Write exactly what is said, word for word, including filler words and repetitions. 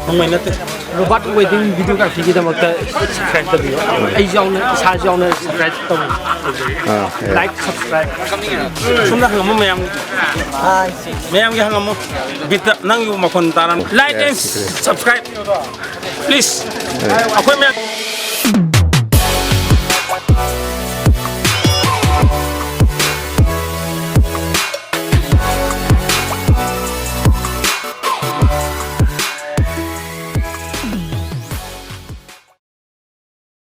ꯅꯣꯡꯃꯩ ꯅꯠꯇꯦ꯫ Robert wedding ꯚꯤꯗꯤꯑꯣꯒ꯭ꯔꯥꯐꯤꯒꯤꯗꯃꯛꯇ subscribe ꯇꯧꯕꯤꯌꯨ꯫ ꯑꯩꯁꯨ ꯌꯥꯎꯅ, ꯏꯁꯥꯁꯨ ꯌꯥꯎꯅ ꯁꯕꯁꯀ꯭ꯔꯥꯏꯕ ꯇꯧꯕꯤꯌꯨ꯫ ꯑꯥ, ꯌꯥꯏ꯫ ꯂꯥꯏꯛ, ꯁꯕꯁꯀ꯭ꯔꯥꯏꯕ꯫ ꯁꯣꯝꯗ ꯍꯪꯉꯝꯃꯣ ꯃꯌꯥꯝꯒꯤ꯫ ꯃꯌꯥꯝꯒꯤ ꯍꯪꯉꯝꯃꯣ꯫ ꯕꯤꯠꯇ ꯅꯪꯒꯤ ꯃꯈꯣꯟ ꯇꯥꯔꯝ꯫ ꯂꯥꯏꯛ ꯑꯦꯟ ꯁꯕꯁꯀ꯭ꯔꯥꯏꯕ꯫ ꯄ꯭ꯂꯤꯖ꯫ ꯑꯩꯈꯣꯏ ꯃꯌꯥꯝ